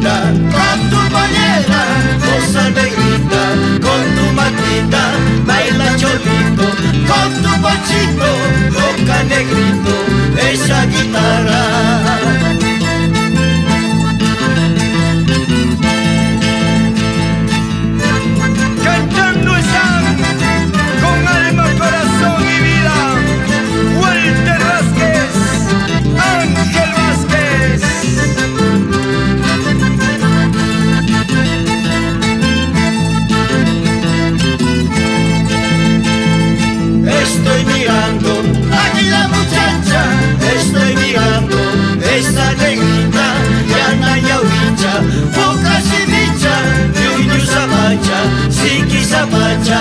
negrita, con tu pollera, goza negrita, con tu matita, baila cholito, con tu ponchito, toca negrito, esa guitarra. Cantando están con alma, corazón y vida. Walter Vázquez, Ángel Vázquez. Estoy mirando a aquella muchacha, estoy mirando esa negrita, yana ñawicha, puka simicha, ñuñu samacha, siki samacha.